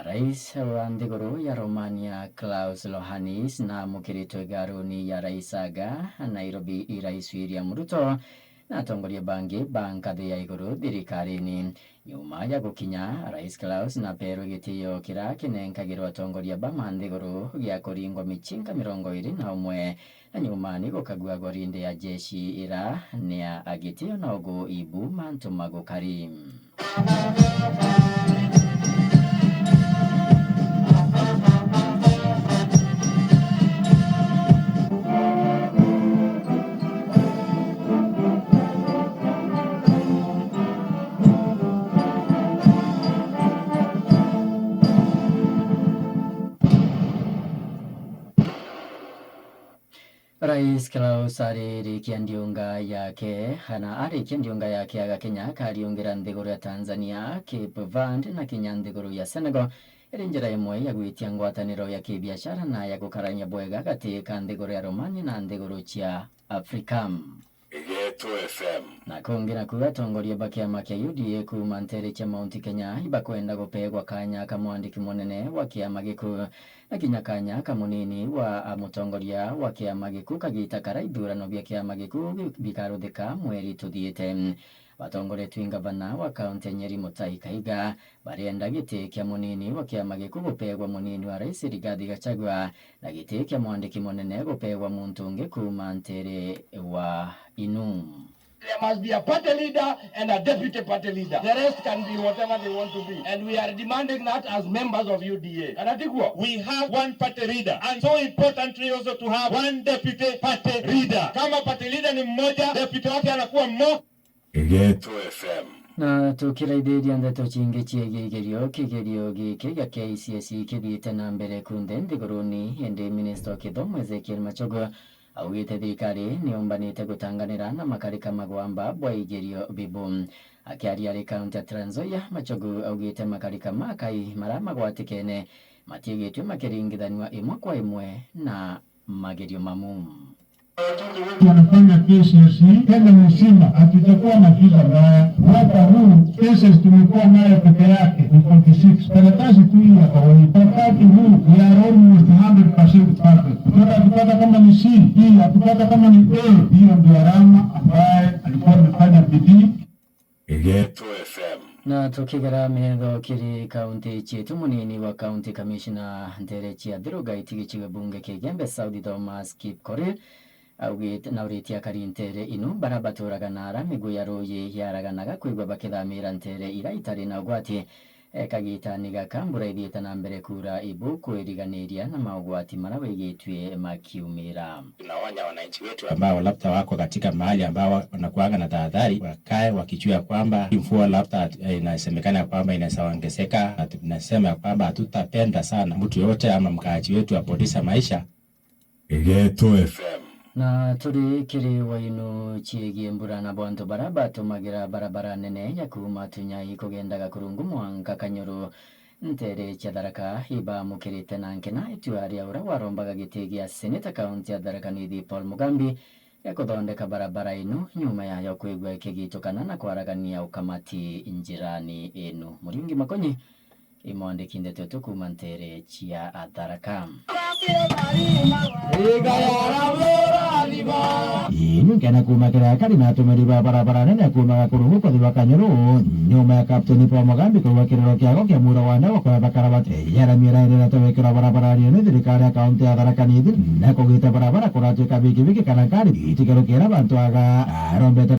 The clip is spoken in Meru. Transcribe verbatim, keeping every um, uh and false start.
Rais wa nthiguru ya Romania, Klaus Lohanis, na amukiritwe igaruni ya Rais Aga, Nairobi, i Rais William Ruto, na atongoria bangi ba nkathi ya iguru thirikarine. Nyuma ya gukinya, Rais Klaus naperwe gitio kiria kinenkagirwa atongoria ba manthiguru gia kuringwa michinka mirongo iri na umwe, na nyuma ni gukagua gwarinde ya jeshi ira ni ya agitio na ugu ibu mantu magukari. Rais Klaus aririkia ndiunga yake, kana arikia ndiunga yake agakenya akariungira nthiguru ya Tanzania, Cape Verde na kinya nthiguru ya Senegal, iri njira imwe ya gwitia ngwataniro ya kibiashara na ya gukarania bwega gati ka nthiguru ya Romania na nthiguru cia Afrika. Geto F M. Na kungi naku, atongoria ba kiama kia U D A kuuma nteere cia Mount Kenya ibakwenda gupeegwa kanya ka mwandiki munene wa kiama giku, na kinya kanya ka munini wa mutongoria wa kiama giku kagiita karia ithurano bia kiama giku bi-, bikaruthika mweri tuthiite. Batongoretue i ngavana wa kaunti ya Nyeri, Mutahi Kahiga, barienda giti kia munini wa kiama giku gupeegwa munini wa rais Rigathi Gachagua, na giti kia mwandiki munene gupeegwa muntu ungi kuuma nteere wa Inu. There must be a party leader and a deputy party leader. The rest can be whatever they want to be. And we are demanding that as members of U D A. Kana tiguo? We have one party leader, and so importantly also to have one deputy party leader. Kama party leader ni mmoja, deputy wake anakuwa mmoja. Geto F M. Na tukiraithiria ndeto cingi ciegii igerio, kigerio giki gia K C S E kithiite na mbere kunthe nthiguruni, indi minista wa kithomo Ezekiel Machogu augite thirikari niumbanite gutanganira na makarika magwamba bwa igerio bibu. Akiaria ari kaunti ya Trans Nzoia, Machogu augite makarika ma kai maria magwatikene matiigitue makiringithanua imwe kwa imwe na magerio mamu. Wanafanya K C S E Kenya mzima, hatujakuwa na visa mbaya. Mwaka huu cases tumekuwa nayo peke yake ni forty six. Karatasi tu hii ya kawaida. Wakati huu we are almost hundred percent perfect. Kutoka tupata kama ni C, B, hatupata kama ni A, hiyo ndio alama ambaye alikuwa amefanya bidii. Geto F M. Na tukigera metho kiri kaunti cietu, munini wa county commissioner nteere cia Thiru Gaiti gicigo bunge kia Igembe South, Thomas Kipkorir, augite na uritie akari nteere inu bara baturaga na ara miguu ya ruuji yaraganaga kwigua bakithamira nteere ira itari na ugwati. E, kagitani gaka mbura ithiite na mbere kuura ibu kwiriganiria na maugwati maria wigitue makiumira. Tunaonya wananchi wetu ambao labda wako katika mahali ambao wanakuanga na tahadhari, wakae wakijua kwamba mvua labda, eh, inasemekana kwamba inaweza ongezeka, na tunasema kwamba hatutapenda sana mtu yote ama mkaaji wetu apoteze maisha. Geto F M. Na turi kiri wainu ciegii mbura na bo antu baria batumagira barabara nene ya kuuma Tunyai kugendaga kurungu mwanka Kanyuru, nteere cia Tharaka ibamukirite na nkena itua ria uria warombaga giti gia seneta kaunti ya Tharaka Nithi Paul Mugambi ya kuthondeka barabara inu nyuma yayo kwigua ikigitukana na kwaragania ukamati njirani inu. Muriungi Makonyi, imwandiki ndeto yetu kuuma nteere cia Tharaka. Ii, ni nkena kuuma kiri akari na atumiri ba barabara nene kuumaga kurungu kuthi wa Kanyuru, nyuma ya Captain Paul Mugambi kuigua kiriro kiago kia muura wa ndegwa kuraba karabati ya rami iraenderea gwikirwa barabara nene ni thirikari ya kaunti ya Tharaka Nithi, na kugita barabara kuratuika bikibiki kana ngari itigarukira bantu aga. Arombete